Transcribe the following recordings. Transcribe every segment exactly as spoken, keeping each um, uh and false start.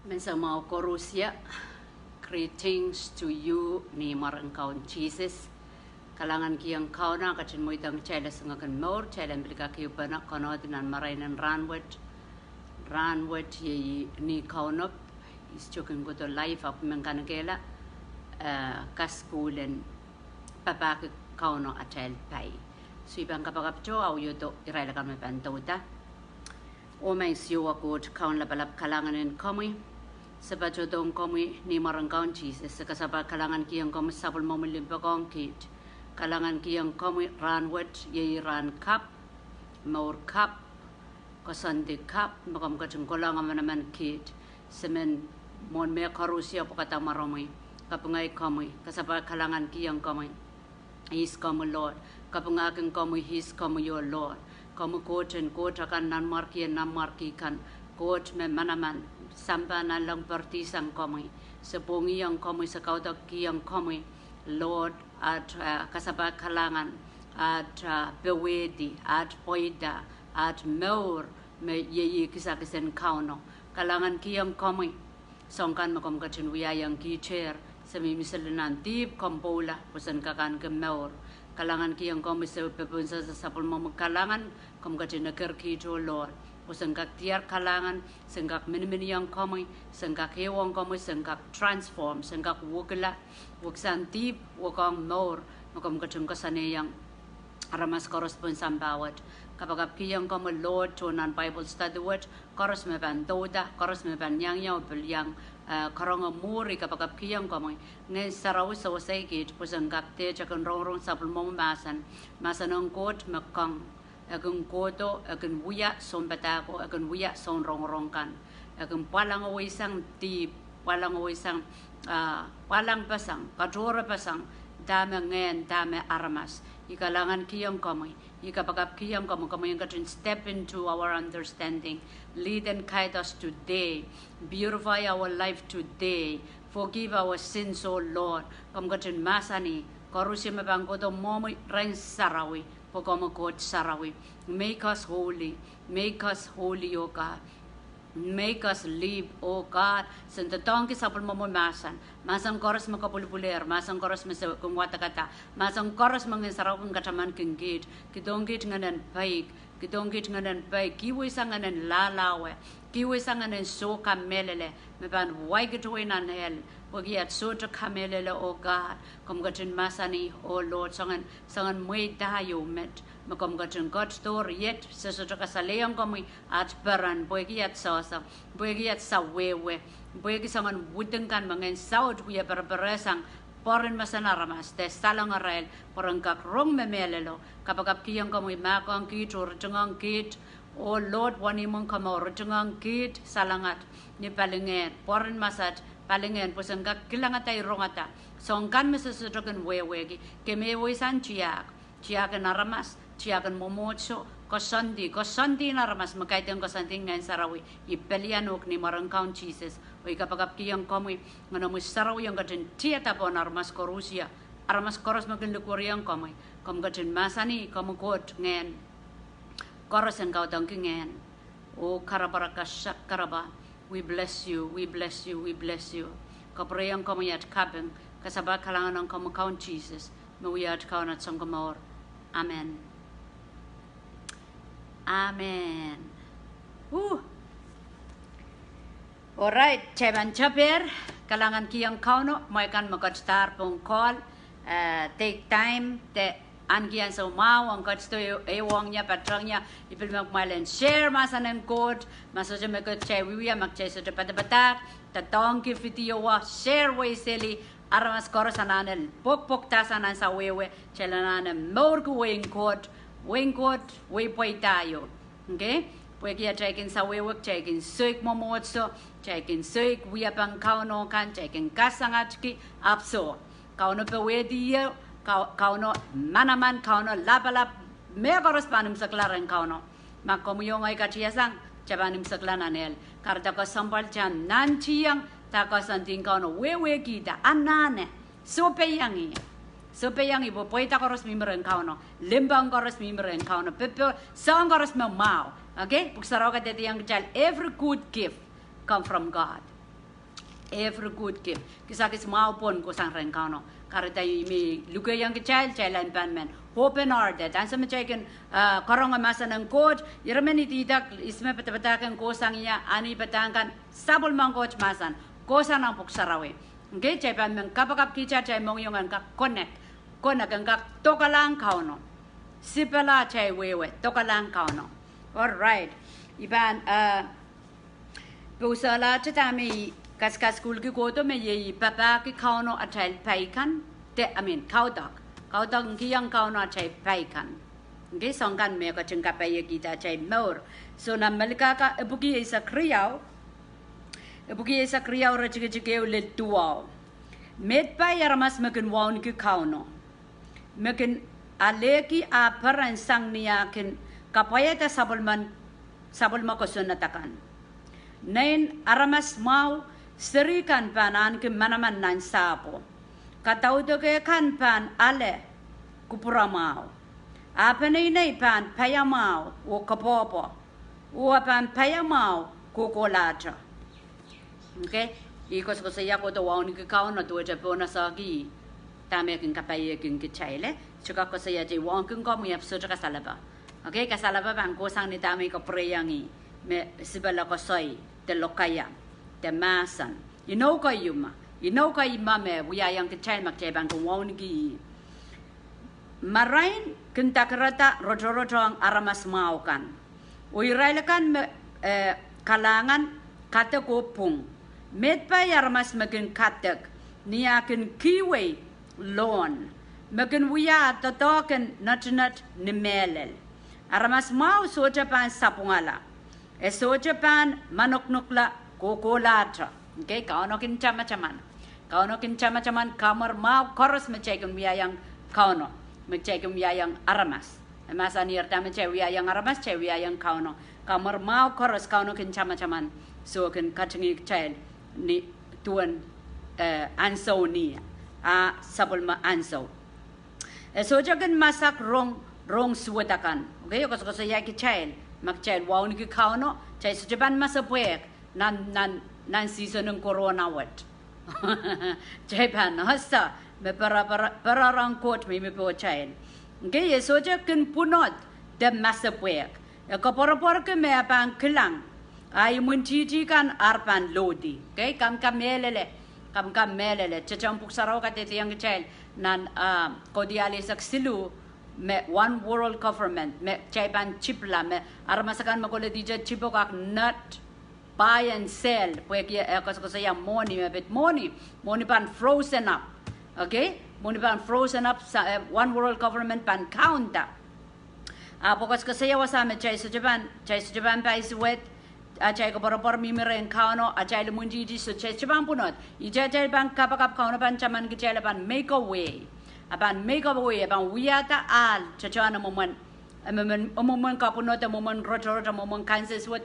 Menseng mwahu koaros, greetings to you ni mwaren Kaun Sises. Kalahngankihong Kauno, ketin mweidohng kitail esingek en mour, kitail en pil kak ehupene konohdi nan marain en rahnwet. Rahnwet iei ni Kaunop, is tokin kohdo live ahpw men kanekehla, eh, kasukuhl en papahki Kauno atail pai. So I pahn kapakapte awiado irail akan me pahn douda. Oh Maing Siohwa Koht, Kaun lapalap, kalahngan en komwi, se patohdohng komwi ni mwaren Kaun Sises, se kasapahl kalahngankihong komwi sapwellimomwi limpoak ong kiht. Kalahngankihong komwi rahnwet, iei rahn kapw, mour kapw, koasoandi kapw me komw ketin kolahng manaman kiht. Se men mwohn mehkoaros pwukada mwaromwi, kapinga komwi, kasapahl kalahngankihong komwi. Ihs komwi Lord, kapingahkin komwi, ihs komwi oh Lord. Komwi Koht en koht akan, nanmwarki en nanmwarki kan, Koht me manaman, sampah nanleng poaridi sang komwi. Se pwongihong komwi, se kaudokiong komwi Lord, at, eh, kasapahl kalahngan, at, eh, powehdi, at pweida, at mour me iei kisakis en Kauno. Kalahngankihong komwi soahng kan me komw ketin wiahiong kihter, se mihmi seli nan dihp, komw pwoula pwe sen kak ahneki mour. Kalahngankihong komwi, se peponsese sapwellimomwi kalahngan, komw ketin eker kiht oh Lord, pwe sen kak diar kalahngan, sen kak miniminiong komwi, sen kak ehuong komwi, sen kak transform, sen kak wekila, wekisang dihp, wekohng mour me komw ketin koasoanehong aramas koaros pohn sampah wet. Kapakapkihong komwi Lord, tohn nan Bible study wet, koaros me pahn douda, koaros me pahn iangiang oh pil iang, eh, karonge mwuri, kapakapkihong komwi Ngehn Sarawi sewese kiht pwe sen kak dehr kin rongorong sapwellimomwi mahsen. Mahsen en Koht me koang, e kin kohdo, e kin wia sounpadahk, e kin wia sounrongorong kan. E kin pwalangoweisang dihp, pwalangoweisang, ah, pwalangpeseng, katohrepeseng dahme ngehn, dahme aramas. I kalahngankihong komwi, I kapakapkihong komwi, komwi en ketin step into our understanding, lead and guide us today, purify our life today, forgive our sins, oh Lord. Komw ketin mahsanih, koaros me pahn kohdo mwohmwi, Ngehn Sarawi, pwe komwi Koht sarawi. Make us holy, make us holy, oh God. Make us live, oh God. Sen doadoahngki sapwellimomwi mahsen, mahsen koaros me kopwulipwulehr, mahsen koaros me se kin wadekada, mahsen koaros me Ngehn Sarawi kin katamankin kiht, kidohng kiht ngehnen peik, kidohng kiht ngehnen peik, kihweisang ngehnen lahlahwe, kihweisang ngehnen soh kamehlele me pahn waikitowei nan hell, pwehki at sohte kamehlele, oh God. Komw ketin mahsanih, oh Lord, soangen, soangen mwehi da ieu met me komw ketin ketidohr, iet se sohte kasalehiong komwi at peren, pwehki at sohsoh, pwehki at sawehwe, pwehki soangen widing kan me Ngehn Saut wia pereperehsang pwoaren mahsen aramas de salongarail pwe ren kak rong me mehlelo. Kapakapkihong komwi mahkohng kiht oh ritingohng kiht, oh Lord, wenihmwen komour, ritingohng kiht, salongat, ni palingehn, pwoaren mahsat, palingehn, pwe sen kak kilangada, irongada soahng kan me se sohte kin wehwehki, kemehweisang tiahk, tiahk en aramas, tiahk en mwomwohdiso, koasoandi, koasoandi en aramas me kaidehn koasoandi en Ngehn Sarawi, I pelian uhk ni mwaren Kaun Sises. Oh I kapakapkihong komwi, Ngehnomwi Sarawi en ketin tiada pohn aramas koaros, aramas koaros me kin likwerihong komwi. Komw ketin mahsanih, komwi Koht ngehn, koaros en kaudoangki ngehn. Oh, karapwa, rahn kasak, karapwa. We bless you, we bless you, we bless you. Kapwurehiong komwi at kaping, kasapahl kalahngan ong komwi Kaun Sises, me wia at Kaun, at Sounkomour. Amen. Amen. Ooh. All right, kitail pahn tapier, kalahngankihong Kauno, mwein kan me ketidohr pohn call, eh, take time de ahneki ansou mwahu ong ketido, eh, ehuong ie, patehng ie. I pil men kumwail en share mahsen en Koht, ma sohte me kitail wiewia, ma kitail sohte padapadahk, doadoahngki video wo, share wei seli, aramas koaros anahne pwokpwokdahsang nan sawehwe, kitail anahne mourki wehin Koht, wehin Koht, wehi pweida ieu. Okay? Pwehki atail kin sawehwe, kitail kin soik mwomwohdiso, kitail kin soik wiepen Kauno kan, kitail kin kasangatki, ahpw soh. Kauno powehdi ie, Kau-, Kauno manaman, Kauno lapalap, mehkoaros pahn imwisekla rehn Kauno. Ma komwi oh ngehi katiasang, kitail pahn imwisekla nan hell. Kahrehda kesempwal kitail nantihong, de koasoandi en Kauno wehwehkihda, anahne, sohpeiong ie. Sohpeiong ie pwe pweida koaros mihmi rehn Kauno, limpoak koaros mihmi rehn Kauno, popohl, soahng koaros me mwahu. Okay? Pwuhk Sarawi kadehdehiong kitail, every good gift come from God. every good gift. Kisakis mwahu pwon kohsang rehn Kauno. Kahrehda I men lukehiong kitail, kitail en pahn men open hearted. Ansou me kitail kin, eh, karonge mahsen en Koht, ire men idihda ihs me padapadahk en kohsang ie, ahni padahk kan sapwellimen Koht mahsen, kohsang nan Pwuhk Sarawi. Okay, kitail pahn men kapakapkihda atail mohngiong en kak connect, connect en kak dokalahng Kauno. Sipala atail wehwe, dokalahng Kauno. All right. I pahn, eh, pwuhk solahr te dahme I kaskasukuhlki kohdo me iei I papahki Kauno atail pai kan, de, I mean, kaudok. Kaudok en kihong Kauno atail pai kan. Okay, soangen kan me ketin kapaiekihda atail mour. So nan Melkahka epwiki eisek riau, epwiki eisek riau iretikitik ehu lel duwau. Meid pai aramas me kin wauneki Kauno, me kin alehki ah peren sang ni ah kin kapwaiada sapwellime, sapwellime kosonned akan. Nein aramas mwahu seri kan pahn ahneki manaman nan sahpwo. Kadaudoke kan pahn ale kupwuramwahu. Ah peneinei pahn paiamwahu oh koapwoapwo, oh e pahn paiamwahu kohkohlahte. Okay, I koasokoasoia kohdo wauneki Kauno duwehte pohnese ki dahme kin kapaiekihng kitail. Sohte kak koasoia te wauneki komwi ahpw sohte kasalepe. Okay, kasalepe pahn kohsang ni dahme I kapwurehiong ih, me sipala koasoi, de lokaia, de mahsen. Inou kei ihme, inou kei ihme me wiahiong kitail ma kitail pahn kin wauneki ih. Marain kin dakerada rotorot ong aramas mwahu kan, oh irail akan me, eh, kalahngan kadek oh pwung. Meid pai aramas me kin kadek ni ah kin kihwei loan, me kin wia ah doadoahk en netinet ni mehlel. Aramas mwahu sohte pahn sapwungala, e sohte pahn manoknokla kohkohlahte. Okay, Kauno kin tamataman. Kauno kin tamataman kamwar mwahu koaros me kitail kin wiahiong Kauno, me kitail kin wiahiong aramas. E mahsanier dahme kitail wiahiong aramas, kitail wiahiong Kauno. Kamwar mwahu koaros Kauno kin tamataman, soh, kin katingih kitail ni duwen, eh, ansou ni, ah sapwellime ansou. E sohte kin masak rong, rong suwed akan. Okay, e koasokoasoia kitail, ma kitail wauneki Kauno, kitail sohte pahn masepwehk nan, nan, nan season en corona wet. Kitail pahn ese me pere, pere, pere rong Koht mihmi pohtail. Okay, e sohte kin pwunod de masepwehk. E koapworopworki me e pahn kilang ah imwintihti kan ar pahn lohdi. Okay, komw kamehlele, komw kamehlele, teten Pwuhk Sarawi kadehdehiong kitail nan, ah, Kaudiahl eisek siluh, me one world government, me kitail pahn tipla, me aramas akan me koledi te tipo kak not buy and sell, pwehki e koasokoasoia mwohni, me pid mwohni, mwohni pahn frozen up. Okay, mwohni pahn frozen up, sa, eh, one world government pahn kaunda. Ahpw e koasokoasoia wasa me kitail sohte pahn, kitail sohte pahn paisuwed, atail koapworopwor mihmi rehn Kauno, atail imwintihti soh, kitail sohte pahn pwunod. Ihte atail pahn kapakap, Kauno pahn taman kitail, e pahn make a way. E pahn make a way, e pahn wiahda ahl, teten omw mwomwen, omw mwomwen, omw mwomwen kapwunod, omw mwomwen rotorot, omw mwomwen kansensuwed,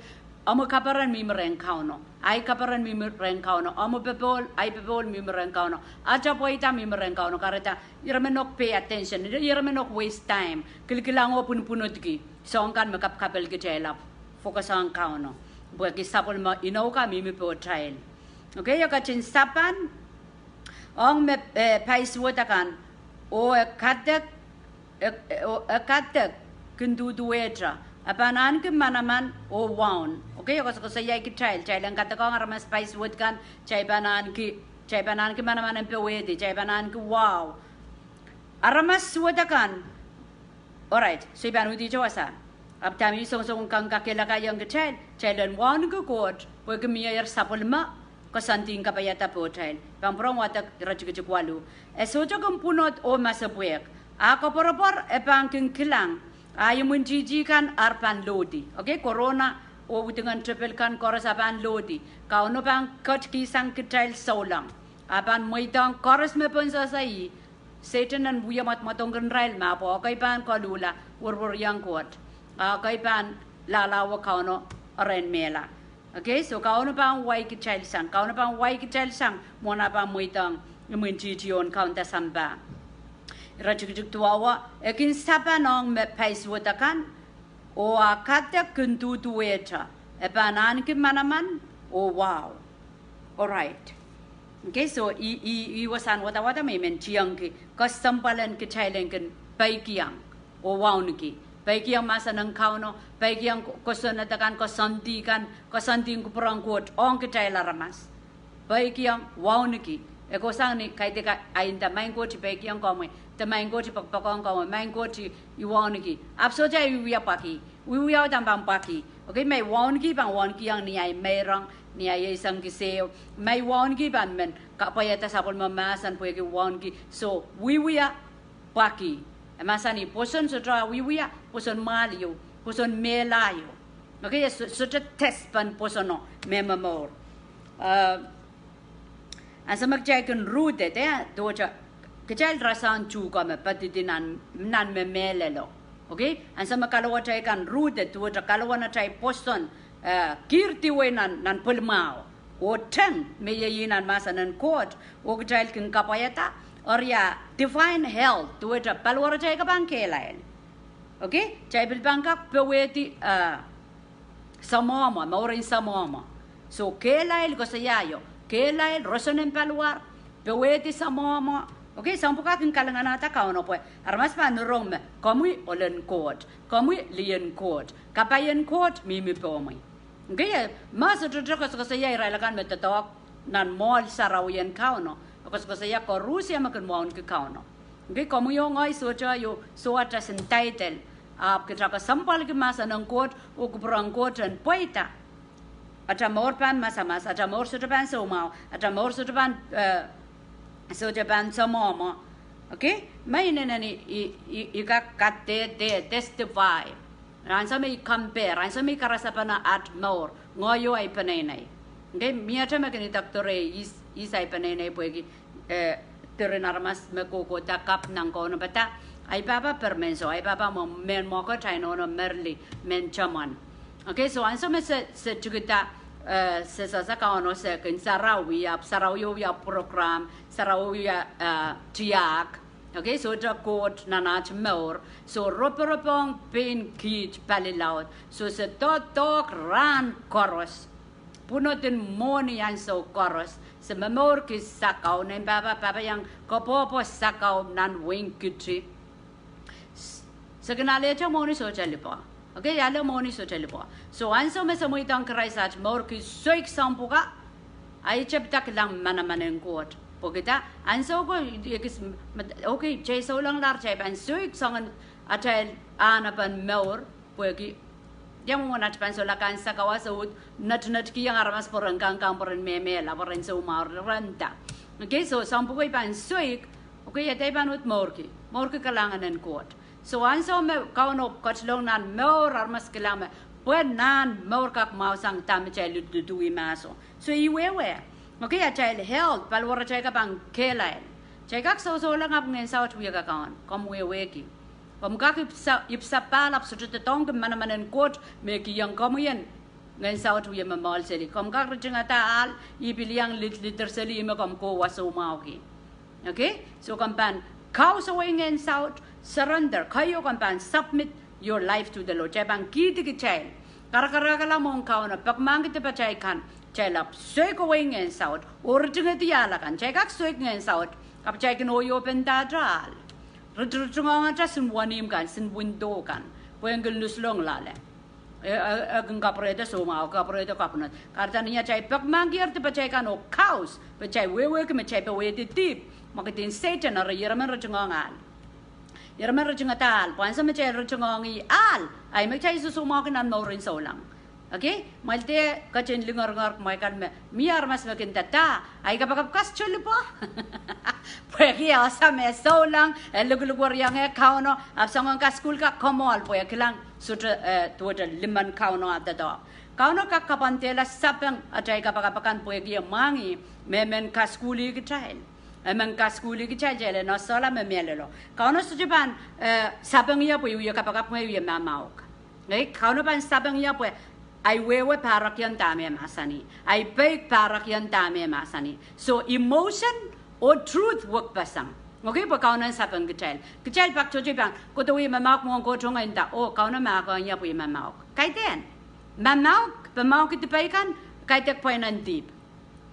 omw kaperen mihmi rehn Kauno. Ahi kaperen mihmi rehn Kauno. Omw popohl, ahi popohl mihmi rehn Kauno. Ata pweida mihmi rehn Kauno. Kahrehda ire men ok pay attention, ire men ok waste time, kilkilang oh pwunpwunodki soahng kan me kapkapel kitail ahpw focus ong Kauno. Pwehki sapwellime inou kan mihmi pohtail. Okay, e ketin sapan ong me, eh, paisuwed akan, oh e kadek, e, e, oh e kadek kin duduwehte, e pahn ahneki manaman oh waun. Okay, e koasokoasoia kitail, kitail en kadek ong aramas paisuwed kan, kitail pahn ahneki, kitail pahn ahneki manaman en powehdi, kitail pahn ahneki wahu. Aramas suwed akan, alright, soh, I pahn uhdihte wasa. Ahpw dahme I songosong kak kakehlakaiong kitail, kitail en wauneki Koht pwehki mieier sapwellime koasoandi en kapaiada pohtail. Pahn pwurehng wadek iretikitik waluh. E sohte kin pwunod oh masepwehk. Ah koapworopwor e pahn kin kilang ah imwintihti kan ar pahn lohdi. Okay, corona oh widingen tepel kan koaros e pahn lohdi. Kauno pahn ketikihsang kitail souleng. E pahn mweidohng koaros me pwonsehse ih. Sehdan en wie mwadmwadongkin irail ma pwe ekei pahn koluhla wereweriong Koht, ah ekei pahn lahlahwe Kauno erein mehla. Okay, soh, Kauno pahn wai kitail sang, Kauno pahn wai kitail sang mwohn ah pahn mweidohng imwintihti oh kaunda sampah. Iretikitik duwau, e kin sapan ong me paisuwed akan, oh e kadek kin duduwehte, e pahn ahneki manaman oh wahu. Alright. Okay, so i, i, i wasahn wadawad me I men tiengki kesempwal en kitail en kin peikiong oh wauneki. Peikiong mahsen en Kauno, peikiong ko-, kosonned akan, koasoandi kan, koasoandi en kupwuren Koht ong kitail aramas. Peikiong, wauneki. E kohsang ni kaidehk ahi nda, Maing Koht, I peikiong komwi, de Maing Koht, I poakepoakohng komwi, Maing Koht, I, I wauneki. Ahpw sohte I wiewia pwaki. Wiewia uhdahn pahn pwaki. Okay, ma I wauneki, I pahn waunekiong ni ahi meirong, ni ahi eisek kis ehu. Ma I wauneki, I pahn men kapwaiada sapwellime mahsen pwehki wauneki. So, wiewia pwaki. E mahsanih pwoson sohte wiewia, pwoson mwahl ieu, pwoson mehla ieu. Okay, e so-, sohte test pahn pwosono me momour. Eh, ansou me kitail kin rooted, eh, duwehte kitail rasehng tuhke me pedidi nan, nan me mehlelo. Okay, ansou me kalowatail kan rooted, duwehte kalowan atail pwoson, eh, kirdihwei nan, nan pwehl mwahu. Oh teng me iei nan mahsen en Koht, oh kitail kin kapwaiada, eri a divine health, duwehte paliwaratail ke pahn kehlail. Okay, kitail pil pahn kak powehdi, eh, samwamwa, mouren samwamwa. So, kehlail koasoia io, kehlail roson en paliwar, powehdi samwamwa. Okay, soahng pwukat kin kalinganahda Kauno pwe aramas pahn rong me, komwi ohl en Koht, komwi lih en Koht, kapai en Koht mihmi pohmwi. Okay, eh, ma sohte koasokoasoia irail akan me doadoahk nan mwoahl sarawi en Kauno, e koasokoasoia koaros me kin wauneki Kauno. Okay, komwi oh ngehi sohte ieu, soh atail entitled, ahpw kita kesempwalki mahsen en Koht oh kupwuren Koht en pweida. Ata mour pahn masamas, ata mour sohte pahn soumwahu, ata mour sohte pahn, eh, sohte pahn samwamwa. Okay, ma I inenen I, I, I, I kak kadehde, testify. Ansou me I compare, ansou me I karasapanehng aht mour, ngehi oh ahi peneinei. Okay, miehte me kin idek doare ihs, ihs ahi peneinei pwehki, eh, diren aramas me kohkohda kapw nan kaunopada. Ahi pahpa Permenso, ahi pahpa mwo mehn mwekid, ahi nohno Merli, mehn Tamwan. Okay, so ansou me se, se tikida, eh, se sehse Kauno se kin sarawi, ahpw sarawi oh wia program, sarawi oh wia, eh, tiahk. Okay, sohte Koht nan aht mour, so roporopohng pein kiht pali laud, so se doadoahk rahn koaros. Pwunodin mwohni ansou koaros, se momourki sakau, nein pahpa, pahpa iang koapworopwo sakau nan wein Kiti. Se kin alehte mwohni sohte lipwa. Okay, ale mwohni sohte lipwa. So ansou me se mweidohng Krais aht mour ki soik soahng pwukat, ahi tepida kilang manaman en Koht. Pwehki dah, ansou ko, okay, kitail souleng lahr kitail pahn soik soangen atail ahnepen mour, pwehki ia mwomwen aht pahn sohla kan sakau, se uhd netinetkiong aramas pwe ren kangkang, pwe ren mehmehla, pwe ren soumwahu, ren nda. Okay, so soahng pwuko I pahn soik, okay, ia kitail pahn uhd mourki, mourki kalahngan en Koht. So ansou me Kauno ketilong nan mour aramas kilang me pwe nan mour kak mwahusang dahme kitail lududuwi mahso. So I wehwe, okay, atail health, paliwaratail ka pahn kehlail. Kitail kak sou, souleng ahpw ngehn saut wia kakaun, komw wehwehki. Komw kak ipwsa, ipwsapahl ahpw sohte doadoahngki manaman en Koht me kihong komwi en ngehn saut wia momour seli. Komw kak ritingada ahl, ih pil iang lid, lider seli me komw kohwei soumwahuki. Okay, so komw pahn kausawei ngehn saut, surrender, keieu komw pahn submit your life to the Lord. Kitail pahn kihdi kitail, karakarahkala mwohn Kauno, pekmahkki dipatail kan, kitail ahpw soikowei ngehn saut oh ritingedi ahl akan. Kitail kak soik ngehn saut ahpw kitail kin ohiopendahte ahl, ritiritingohngete sin wenihmw kan, sin window kan, pwehn kin luslong loale. E, e, e kin kapwurehda soumwahu, kapwurehda kapwunod. Kahrehda ni atail pekmahkier dipatail kan oh kaus, pwe kitail wehwehki me kitail powehdi dihp, mwekidin Sehdan, eri ieremen ritingohng ahl. Ieremen ritingada ahl, pwe ansou me kitail ritingohng ahl, ahi me kitail sosoumwahuki nan mouren souleng. Okay, mwein dehr ketin lingeringerki mwein kan me mie aramas me kin nda, ahi kapakap kak sohte lipwa. Pwehki e ese me souleng, e likilikwerihong Kauno, ahpw soangen kasukuhl kak komoal pwe e kilang sohte, eh, duwehte limen Kauno ah doadoahk. Kauno kak kapwandehla sapeng atail kapakap akan pwehki e mwahngih me men kasukuhlih kitail. E men kasukuhlih kitail, kitail en esehla me mehlelo. Kauno sohte pahn, eh, sapeng ie pwe I wie kapakap, ngehi wie mamauk. Ei, Kauno pahn sapeng ie pwe ahi wehwe pahrekiong dahme e mahsanih, ahi peik pahrekiong dahme e mahsanih. So emotion oh truth wekpeseng. Okay, pwe Kauno en sapeng kitail. Kitail pak tohto pahn kohdo wie mamauk mwohn Koht oh ngehi nda, oh, Kauno mahkohng ie pwe I mamauk. Kaidehn mamauk, pwe mamauk, I dipei kan, kaidehk pweinen dihp.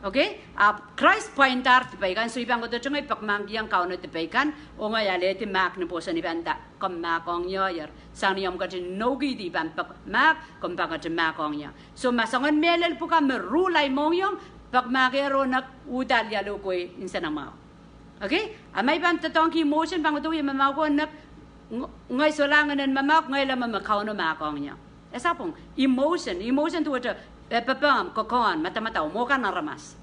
Okay, ahpw Krais pwaindahr dipei kan, so I pahn kohdo tungoal pekimahkihong Kauno dipei kan, oh ngehi alehdi mahk ni pwoson I pahn nda, komw mahkohng ie, sang ni omw ketin inoukihdi I pahn pek mahk, komw pahn ketin mahkohng ie. So ma soangen mehlel pwukat me ruhl ahi mohngiong, pekimahkehr oh nek, uhdahn lialu kei nsenamwahu. Okay, a ma I pahn doadoahngki emotion, pahn kohdo ie me mahkohng nek, ngehi solahr ngehn en mamauk, ngehi leme me Kauno mahkohng ie. E sapwung, emotion, emotion duwehte, eh, pepehm, kokohn, madamadau, mwo kan aramas.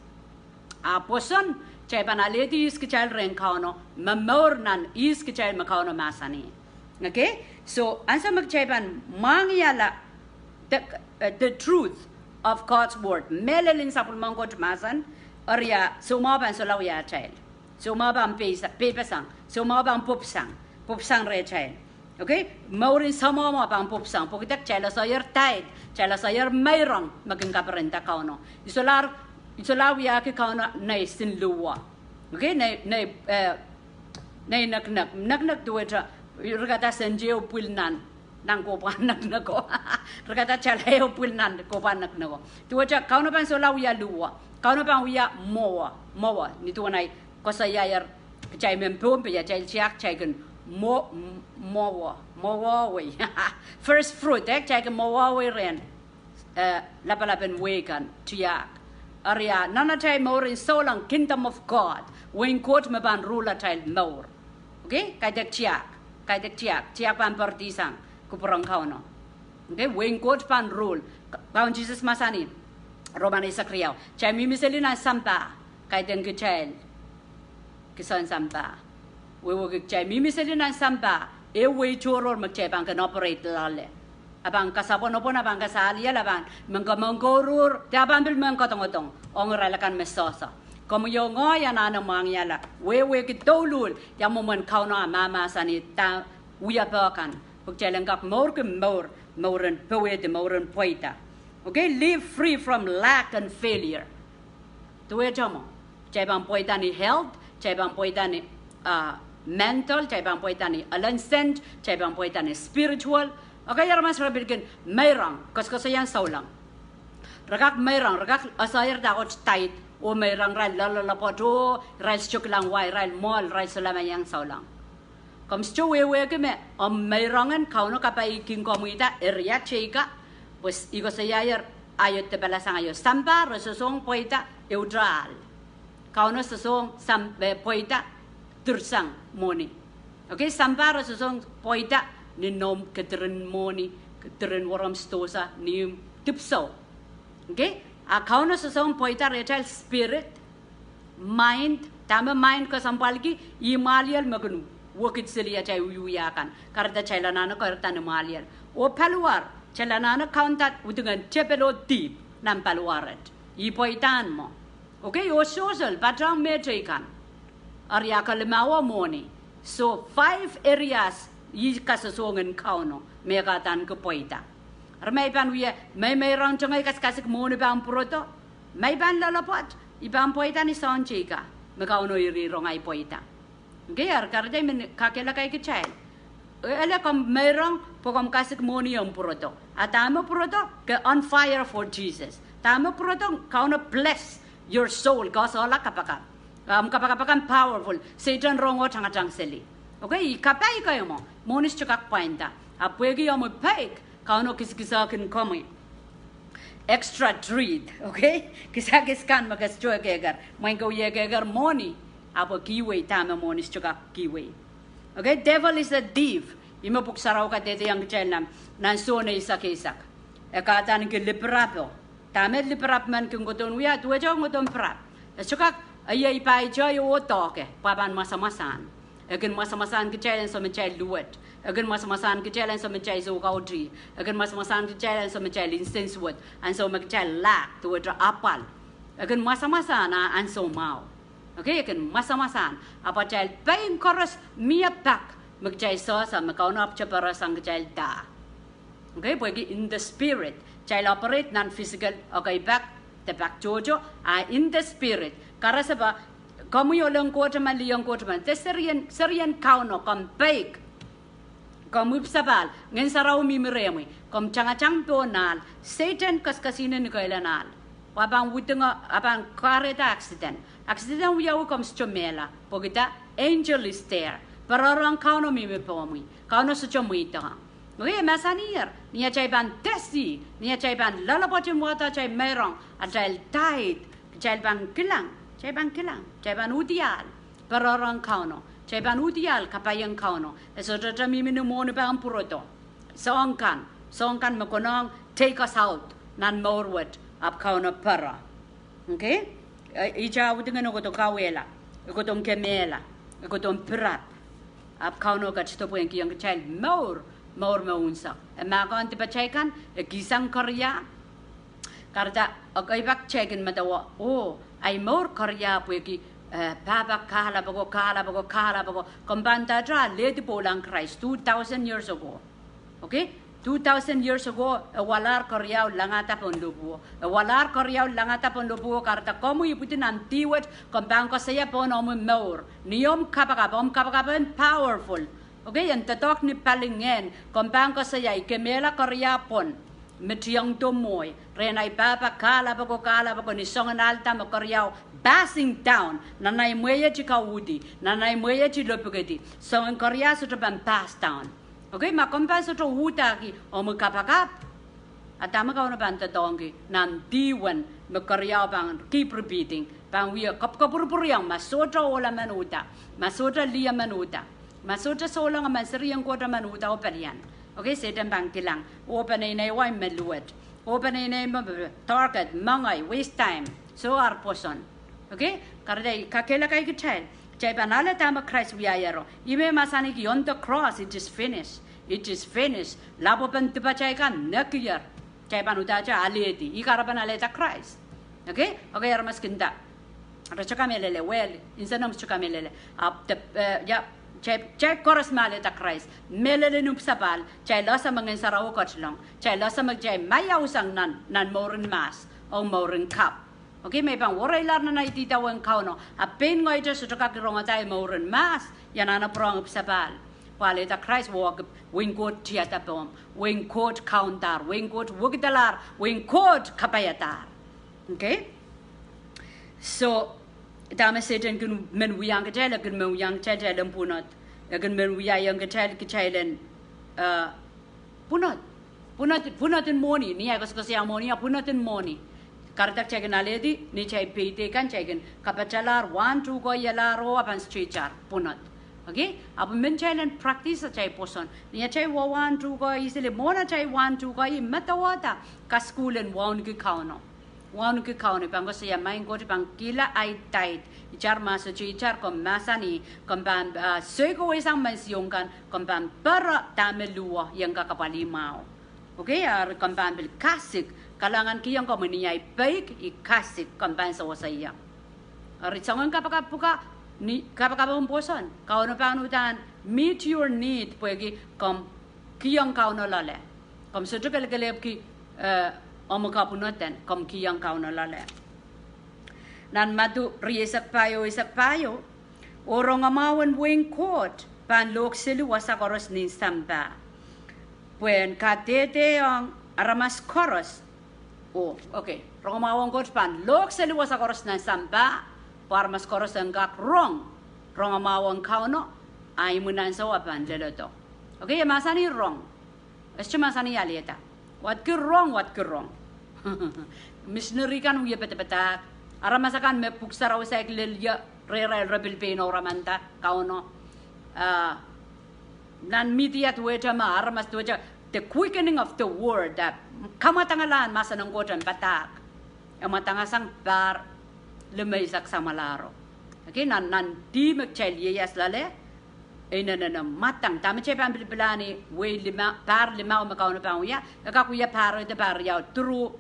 A pwoson, kitail pahn alehdi ihs kitail rehn Kauno, me mour nan ihs kitail me Kauno mahsanih. Okay, so ansou me kitail pahn mwahngihala the, eh, the truth of God's word, mehlel en sapwellimen Koht mahsen, eri a soumwahu pahn solahr wia atail. Soumwahu pahn pei- peipeseng, soumwahu pahn pwupwusang, pwupwusang rehtail. Okay, mourin soumwahu pahn pwupwusang, pwehki kitail esaier tithe, kitail esaier meirong me kin kaperenda Kauno. I solahr, I solahr wiahki Kauno nei sin luhwo. Okay, nei, nei, eh, nei neknek, neknek duwehte, rikada senti ehu pwil nan, nan kohpwahn nekneko. Rikada tala ehu pwil nan kohpwahn nekneko. Duwehte Kauno pahn solahr wia luhwo, Kauno pahn wia mwowe, mwowe, ni duwen ahi koasoiaier, kitail mehn Pohnpei atail tiahk, kitail kin mwo- m- mwowe, mwowehwei. First fruit, eh, kitail kin mwowehwei rehn, eh, lapalap en wehi kan, tiahk. Eri a nan atail mourin souleng, kingdom of God, wehin Koht me pahn ruhl atail mour. Okay, kaidehk tiahk, kaidehk tiahk, tiahk pahn poaridi sang kupwuren Kauno. Okay, wehin Koht pahn ruhl. K- Kaun Sises mahsanih, Roman eisek riau, kitail mihmi seli nan sampah, kaidehn kitail kisehn sampah. Wehwehki kitail mihmi seli nan sampah, ehu wehi tohrohr me kitail pahn kin operate loale. A pahn kasapwenopwen, a pahn kasaliel, a pahn men komour, de a pahn pil men kodongkodong ong irail akan me sohso. Komwi oh ngehi anahne mwahngihala, wehwehki douluhl ia mwomwen Kauno ah mahmahsanih, dah wiepe kan, pwe kitail en kak mourki mour, mouren powehdi, mouren pweida. Okay, live free from lack and failure. Duwehte mwo, kitail pahn pweida ni health, kitail pahn pweida ni, ah, mental, kitail pahn pweida ni elen sent, kitail pahn pweida ni spiritual. Okay, aramas re pil kin meirong, koasokoasoian souleng. Re kak meirong, re kak esaier dahkot tithe, oh meirong irail loalloalopwoat, oh irail sohte kilang wai, irail mwoahl, irail solahr meiang souleng. Komw sohte wehwehki me omw meirong en Kauno kapai kin komwida eri a teika, pwe I koasoiaier, aio depelasang aio, sampah re sosohng pweida ehute ahl. Kauno sosohng sam- eh, pweida dirsang mwohni. Okay, sampah re sosohng pweida ni noumw kediren mwohni, kediren wereomw sidohsa, ni dipwisou. Okay, a Kauno sosohng pweida rehtail spirit, mind, dahme mind kesempwalki, ih mwahliel me kin wekid seli atail wiewia kan, kahrehda kitail anahne kahrehda ni mwahliel. Oh paliwar, kitail anahne kaunda udingen tepel oh dihp nan paliwar et. Ih pweidahn mwo. Okay, oh sohsol, patehng mehteikan. Eri a kelimauo mwohni. So five areas ih kasosohng en Kauno me kahdaneki pweida. Eri ma I pahn wie meimeirongete ngehi kasikasik mwohni pahn pwurodo, ma I pahn loalopwoat, I pahn pweida ni soahng teika me Kauno irihrong ahi pweida. Okay, eri kahrehda I men kakehlaka kitail, ele komw meirong pwe komw kasik mwohni omw pwurodo. A dahme pwurodo? Ke on fire for Jesus. Dahme pwurodo? Kauno bless your soul, ke solahr kapakap. Omw kapakap akan powerful, Sehdan rong oh tangatang seli. Okay, ih kapai kei mwo, mwohni sohte kak pwainda. A pwehki omwi peik, Kauno kiskisehkin komwi extra treat, okay? Kisakis kan me ke sohte ekeker, mwein ke wie ekeker mwohni, ahpw kihwei dahme mwohni sohte kak kihwei. Okay, devil is a thief. Ih me Pwuhk Sarawi kadehdehiong kitail nan, nan Sohn eisek eisek. E kahdaneki lipirapo. Dahme lipirap men kin kohdohn wia? Duwehte e kohdohn pirap. E sohte kak, e iei paito oh doahke, pwe e pahn mwasamwasahn. E kin mwasamwasahn kitail ansou me kitail luwet. E kin mwasamwasahn kitail ansou me kitail soukautih. E kin mwasamwasahn kitail ansou me kitail nsensuwed, ansou me kitail lack, duwehte apwal. E kin mwasamwasahn ah ansou mwahu. Okay, e kin mwasamwasahn, ahpw atail pein koaros mie pak me kitail sohsa me Kauno ahpwete pere sang kitail dah. Okay, pwehki in the spirit, kitail operate nan physical, okay, pak, de pak tohto, a in the spirit, karasepe, komwi ohl en Koht emen, lih en Koht emen, de serien, serien Kauno, komw peik, komw ipwsapahl, Ngehn Sarawi mihmi rehmwi, komw tangatang pohn ahl, Sehdan koaskoasihnen ni kehl en ahl. Pwe a pahn wudingo, a pahn kahrehda accident. Accident wiawi, komw sohte mehla. Pwehki dah? Angel is there. Pere rehn Kauno mihmi pohmwi. Kauno sohte mweidohng. Okay, e mahsaniher, ni atail pahn tesi, ni atail pahn loalopwoat en wahdo atail meirong, atail tithe, kitail pahn kilang, kitail pahn kilang, kitail pahn uhdiahl pere rehn Kauno, kitail pahn uhdiahl kapaien Kauno. E sohte mihmi ni mwohni pahn pwurodo. Soahng kan, soahng kan me konehng take us out nan mour wet, ahpw Kauno pere. Okay? Eh, ihte wudingo e kohdo kauwehla, e kohdo kemehla, e kohdo pirap. Ahpw Kauno ketido pwehn kihong kitail mour, mour me unsek. E mahkohng dipatail kan, e kihsang keria. Kahrehda, okay, pak kitail kin medewe, oh, ahi mour keria pwehki, eh, pahpa kahlap ako, kahlap ako, kahlap ako. Komw pahn ndahte alehdi pwoulahn Krais two thousand years ago. Okay? Two thousand years ago, e walahr keriau langada pohn lohpwuo. E walahr keriau langada pohn lohpwuo, kahrehda komwi ipwidi nan dih wet, komw pahn koasoia pohn omwi mour. Ni omw kapakap, omw kapakap en powerful. Okay, en doadoahk ni palingehn, komw pahn koasoia, I kemehla keria pwon me tiongdo mwohi, rehn ahi pahpa kahlap ako, kahlap ako, ni soangen ahl da me keriau passing down, nan ahi mwehiet I kauhdi, nan ahi mwehiet I lopikedi, soangen keria sohte pahn pass down. Okay, ma komw pahn sohte uhdahki omwi kapakap, a dahme Kauno pahn doadoahngki nan dih wen me keriau pahn keep repeating, pahn wie kapwurpwuriong, ma sohte ohl emen uhda, ma sohte lih emen uhda, ma sohte souleng emen, serien Koht emen uhda oh pelian. Okay, Sehdan pahn kilang, oh peneinei wai me luwet, oh peneinei me target, mengei, waste time, soh ar pwoson. Okay, kahrehda I kakehlaka kitail, kitail pahn ale dahme Krais wiaiero. Ih me mahsanihki on the cross, it is finished, it is finished. Lapwepen dipatail kan nekier. Kitail pahn uhdahte alehdi, ih kahrepen alehda Krais. Okay, okay, aramas kin nda, re sohte kamehlele, well, nsenomw sohte kamehlele. Ahpw de, eh, ia, kitail, kitail koaros me alehda Krais, mehlel en ipwsapahl, kitail ese me Ngehn Sarawi ketilong, kitail ese me kitail maiausang nan, nan mouren mahs oh mouren kapw. Okay, me pahn wereilahr nan ahi idawehn Kauno, a pein ngehi te sohte kak rongada ahi mouren mahs, ia anahne pwurehng ipwsapahl. Pwe alehda Krais wehwehki wehin Koht tiada pohmw, wehin Koht kaundahr, wehin Koht wekidalahr, wehin Koht kapaiadahr. Okay? So, dahme Sehdan kin men wiahiong kitail, e kin men wiahiong kitail, kitail en pwunod. E kin men wiahiong kitail, kitail en, eh, pwunod. Pwunod, pwunod en mwohni, ni ahi koasoakoasoia mwohni, a pwunod en mwohni. Kahrehda kitail kin alehdi, ni kitail peidek kan, kitail kin kapatalahr, wahn tuhke ialahr oh a pahn straight-ahr, pwunod. Okay? Ahpw men kitail en practice atail pwoson. Ni atail wahn tuhke, easily, mwohn atail wahn tuhke, I medewehda kasukuhl en wauneki Kauno. Wauneki Kauno, I pahn koasoia, Maing Koht, I pahn kihla ahi tithe. Itar mahso te itar, komw mahsanih, komw pahn, ah, soikawehsang mensiong kan, komw pahn pere dahme luo, ieng kakapwalih mwahu. Okay, eri komw pahn pil kasik, kalahngan kihong komwi ni ahi peik, I kasik, komw pahn sewese ie. Eri soangen kapakap pwuka, ni kapakap en pwoson, Kauno pahn uhdahn meet your need, pwehki komw kihong Kauno loale. Komw sohte kelekelehpwki, eh, omw kapwunoden, komw kihong Kauno loale. Nan Madiu rieisek pahieu, eisek pahieu, oh rongamwahu en wehin Koht pahn lohkseli wasa koaros nin sampah, pwehn kadehdehiong aramas koaros. Oh, okay. Rongamwahu en Koht pahn lohkseli wasa koaros nan sampah, pwe aramas koaros en kak rong rongamwahu en Kauno, a imwin ansou e pahn leledo. Okay, e mahsanih rong. E sohte mahsanih alehda. Wadki rong, wadki rong. Misineri kan wie padapadahk. Aramas akan me Pwuhk Sarawi saikinte lel ie, rehrail re pil pein oramanda Kauno. Ah, nan media duwehte me aramas duwehte, the quickening of the word, ah, kamwadangalahn mahsen en Koht en padahk. E mwadangasang pahr limeisek samwalahro. Okay, nan, nan dih me kitail ieias loale, e inenen mwadang. Dahme kitail pahn pilipilahn, wehi lima, pahr limau me Kauno pahn wia, e kak wia pahr riau, pahr riau through,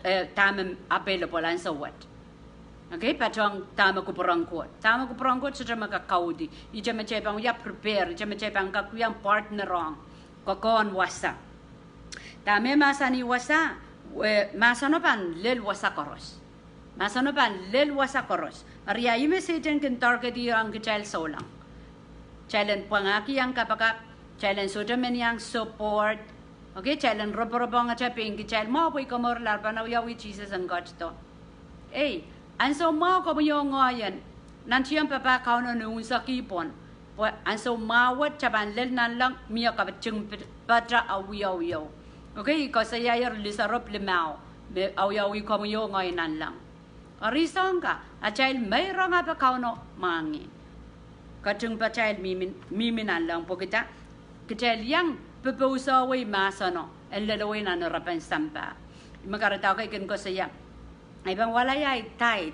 eh, dahme available ansou wet. Okay, patohng dahme kupwuren Koht. Dahme kupwuren Koht sohte me kak kauhdi. Ihte me kitail pahn wia prepare, ihte me kitail pahn kak wia partner ong kokohn wasa. Dahme mahsanih wasa, eh, mahseno pahn lel wasa koaros. Mahseno pahn lel wasa koaros. Eri ia ih me Sehdan kin target-iong kitail souleng. Kitail en pwangahkihong kapakap, kitail en sohte men iang support, Okay, kitail en roporopohngete pein kitail mwahu pwe I komourla re pahn awiawih Sises en ketido. Ei, ansou mwahu komwi oh ngehi en nantihong papah Kauno ni unsek ih pwon, pwe ansou mwahu wet kitail pahn lel nanleng mie kapatingpete awiawih. Okay, I koasoiaier Lisaropw limau me awiawih komwi oh ngehi nanleng. Eri soang ka, atail meirong ape Kauno mwahngih. Kapatingpatail mihmi, mihmi nanleng pwehki kitail iang popousehwei mahseno en lelewei nan erepen sampah. Ih me kahrehda ke kin koasoia, I pahn walaia ahi tithe.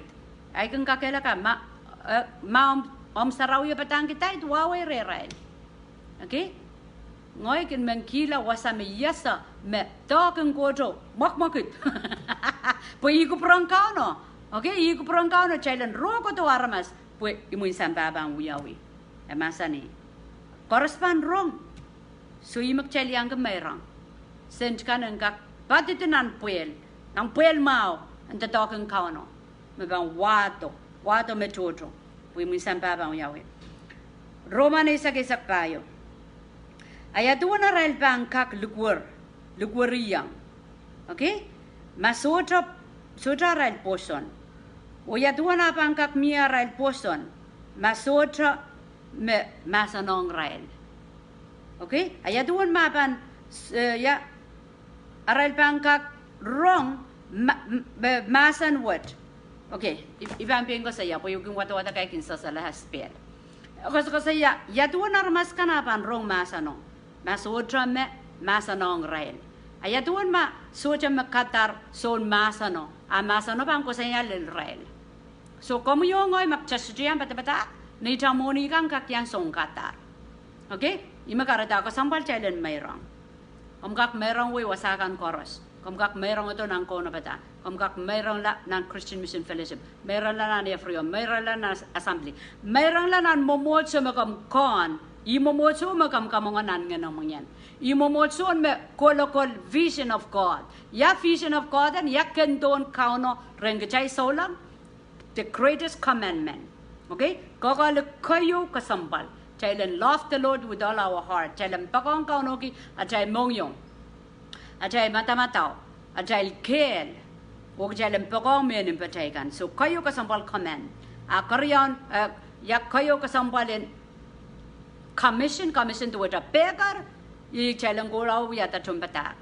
Ahi kin kakehlaka ma, eh, ma omw, omw sarawi e padahngki tithe, wahwei rehrail. Okay? Ngehi kin men kihla wasa me I ese me doadoahk en Koht o mwekmwekid. Pwe ih kupwuren Kauno. Okay, ih kupwuren Kauno kitail en rokohdo aramas pwe imwin sampah pahn wiawi. E mahsanih, koaros pahn rong. So ih me kitail iang kin meirong. Sent kan en kak padidi nan pwehl, nan pwehl mwahu, en doadoahk en Kauno me pahn wahdo, wahdo me tohto pwe imwin sampah pahn wiawi. Roman eisek, eisek pahieu. A ia duwen arail pahn kak likwer, likweriong? Okay? Ma sohte, sohte arail pwoson. Oh ia duwen a pahn kak mie arail pwoson ma sohte me mahsanihong irail? Okay? A ia duwen ma pahn, eh, ia, arail pahn kak rong ma, m-, me mahsen wet? Okay, I, I pahn pein koasoia pwe I kin wadawad kaidehn sehse lahs pehl. Koasokoasoia, ia duwen aramas kan a pahn rong mahseno ma sohte me mahsanihong irail? A ia duwen ma sohte me kadar soun mahseno, a mahseno pahn koasoia lel irail? So komwi oh ngehi ma kitail sohte iang padapadahk, neitail mwohni kan kak iang soun kadar. Okay? Ih me kahrehda kesempwal kitail en meirong. Komw kak meirongwei wasa kan koaros. Komw kak meirongedo nan kaunopada. Komw kak meirongla nan Christian Mission Fellowship. Meirongla nan Efrio. Meirongla nan assembly. Meirongla nan mwomwohdiso me komw kohn. Ih mwomwohdiso me komw kamwenge nan Ngehnomw Ngehn. Ih mwomwohdiso me kolokol vision of God. Ia vision of God en, ia kendohn Kauno rehn kitail souleng? The greatest commandment. Okay? Koakoahk keieu kesempwal. Kitail en love the Lord with all our heart. Kitail en poakohng Kauno ki atail mohngiong, atail madamadau, atail kehl, oh kitail en poakohng mehn mpatail kan. So keieu kesempwal command. A keriaun, eh, ia keieu kesempwal en commission, commission duwehte pehker, ih kitail en kohla wiahda tohnpadahk.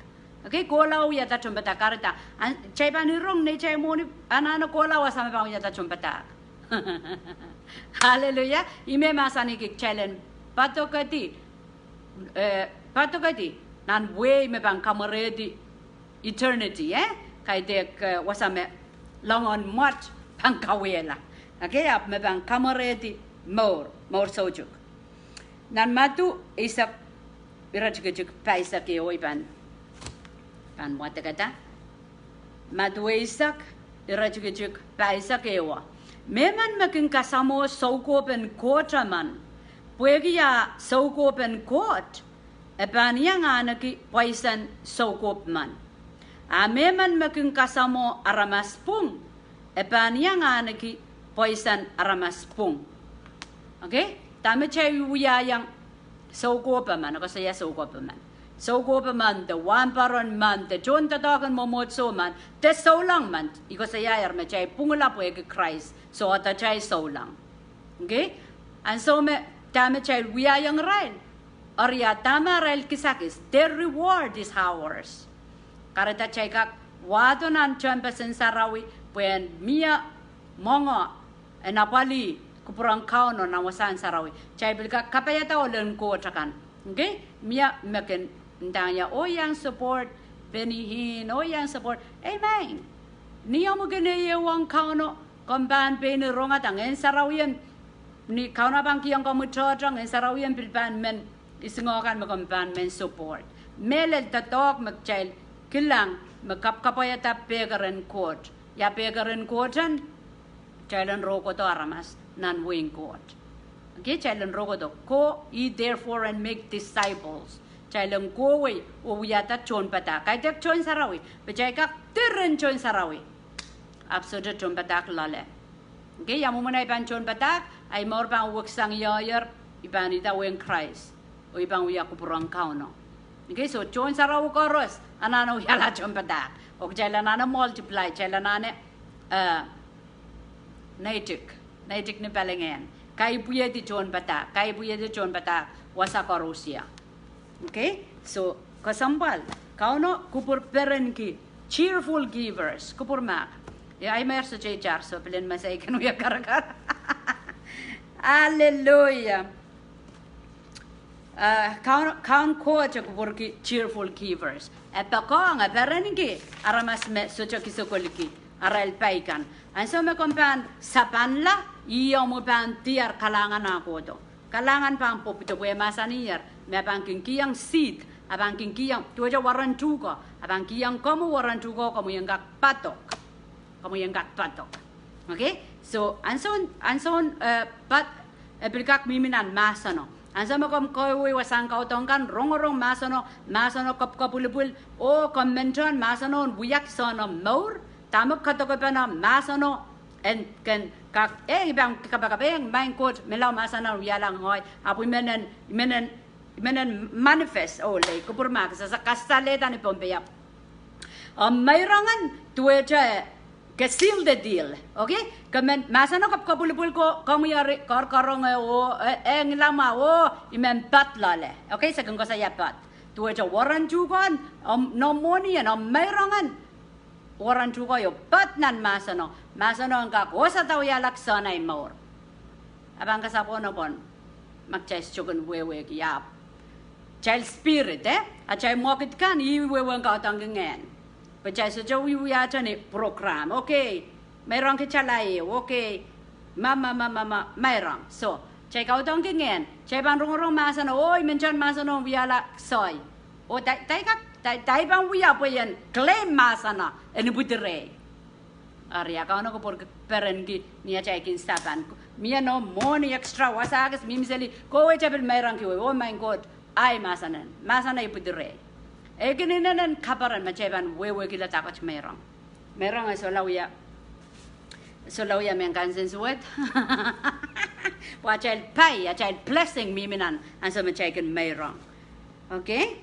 Okay, kohla wiahda tohnpadahk, kahrehda, an, kitail pahn rong neitail mwohni anahne kohla wasa me pahn wiahda tohnpadahk. Hallelujah. Ih me mahsanih kitail en padokedi, eh, padokedi nan wehi me pahn kamwerehdi eternity, eh? Kaidehk, eh, wasa me loangen mwet pahn kauwehla. Okay, ahpw me pahn kamwerehdi mour, mour soutuk. Nan Madiu eisek, iretikitik pahisek ehu I pahn, pahn wadekada. Madiu eisek, iretikitik pahisek ehu. Mehmen me kin kasamwo soukohpen Koht emen, pwehki eh soukohpen Koht, e pahn iang ahneki pwaisen soukohp men. A mehmen me kin kasamwo aramas pwung, e pahn iang ahneki pwaisen aramas pwung. Okay? Dahme kitail wiahiong soukohp men, koasoia soukohp men. Soukohp men, de wahnpoaron men, de tohndoadoahk en mwomwohdiso men, de souleng men. I koasoiaier me kitail pwungla pwehki Krais, soh, atail souleng. Okay? Ansou me dahme kitail wiahiong irail, eri a dahme arail kisakis, their reward is ours. Kahrehda kitail kak wahdo nan tehnpasen sarawi pwehn mie mwenge en apwalih kupwuren Kauno nan wasahn sarawi. Kitail pil kak kapaiada ohl en Koht akan. Okay? Mie me kin ndahng ie, oh iang support Benny Hinn, oh iang support. Amen. Ni omw kin ehuong Kauno, komw pahn pein rongada Ngehn Sarawi en, ni Kauno pahn kihong komwi tohtohn, Ngehn Sarawi en pil pahn men isingoh kan me komw pahn men support. Mehlel doadoahk me kitail kilang me kapkapwaiada pehker en Koht. Ia pehker en Koht en? Kitail en rokohdo aramas nan wehin Koht. Okay, kitail en rokohdo, go ye therefore and make disciples. Kitail en kohwei oh wiahda tohnpadahk. Kaidehk tohn sarawi, pwe kitail kak diren tohn sarawi, ahpw sohte tohnpadahk loale. Okay, ia mwomwen ahi pahn tohnpadahk? Ahi mour pahn weksang ioier, I pahn idawehn Krais, oh I pahn wia kupwuren Kauno. Okay, so tohn sarawi koaros anahne wiahla tohnpadahk. Oh kitail anahne multiply, kitail anahne, eh, neitik, neitik ni palingehn. Kaipwihedi tohnpadahk, kaipwihedi tohnpadahk, wasa koaros. Okay, so kesempwal, Kauno kupwur perenki cheerful givers, kupwur mahk. Ia, ahi mer sohte itar, so pil en mesei kin wia karakar. Hallelujah. Eh, Kaun, Kaun Koht e kupwurki cheerful givers. E poakohng, e perenki aramas me sohte kisokolki arail pai kan. Ansou me komw pahn sapanla, ih omw pahn diar kalahngan ah kohdo. Kalahngan pahn pwopwudo pwe e mahsanier me e pahn kin kihong seed, e pahn kin kihong, duwehte weren tuhke, e pahn kihong komwi weren tuhke, komwi en kak padok. Komwi en kak padok. Okay? So, ansoun, ansoun, eh, pad, e pil kak mihmi nan mahseno. Ansou me komw kawehwe wasahn kaudok kan, rongorong mahseno, mahseno kapwkapwilipwil, oh komw men tohn mahseno en wiahki soangen omw mour, dahme kadokepen mahseno en kin kak, eh, I pahn kapakap, eh, maing Koht, menlau mahsen en wiahla ngehi, ahpw I men en, I men en, I men en manifest, oh lei, kupwur mahk, sasa kasalehda ni Pohnpei ahpw omw meirong en duwehte ke seal the deal. Okay? Ke men mahseno kapwkapwilipwil ko, komwi eri koarkoaronge oh, eh, eh, ngilamwa oh, I men pad loale. Okay? Se kin koasoia pad. Duwehte weren tuhke en, omw, noumw mwohni en, omw meirong en, weren tuhke oh pad nan mahseno. Mahseno en kak wosada wiahla soangen ahi mour. A pahn kasapwono pwon, ma kitail sohte kin wehwehki ahpw kitail spirit, eh? Atail mwekid kan, ih wehwehn kaudok ngehn. Pwe kitail sohte wiewiahte ni program. Okay. Meirong kitail ahi, okay. Ma, ma, ma, ma, ma, meirong. So, kitail kaudok ngehn. Kitail pahn rongorong mahseno, oh, I men tohn mahseno wiahla soai. Oh, dai, dai kak, dai, dai pahn wia pwe I en claim mahseno en ipwidi rehi. Eri a Kauno kupwur perenki ni atail kin sapan. Mie noumw mwohni extra wasa kis mihmi seli, kohwei te pil meirongki wei, oh maing Koht, ahi mahseno, mahseno ipwidi rehi. E kin inenen kaperen ma kitail pahn wehwehkihla dahkot meirong. Meirong e solahr wia, solahr wia mehn kansensuwed. Pwe atail pai, atail blessing mihmi nan ansou me kitail kin meirong. Okay?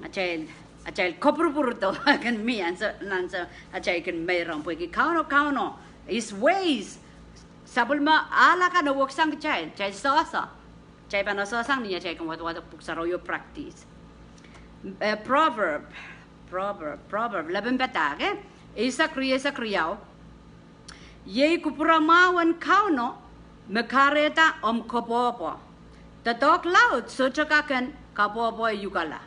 Atail, atail kapwurpwurdo kin mie ansou, ansou atail kin meirong pwehki Kauno, Kauno, his ways. Sapwellime ahl akan e weksang kitail, kitail sohso. Kitail pahn sohsohsang ni atail kin wadawad pwuhk sarawi oh practice. Eh, Proverb, Proverb, Proverb, lepin padahk, eh? Eisek, rieisek riau. Iei kupwuramwahu en Kauno me kahrehda omw kopwohpwo. Doadoahk laud sohte kak en kapwohpwoiukala.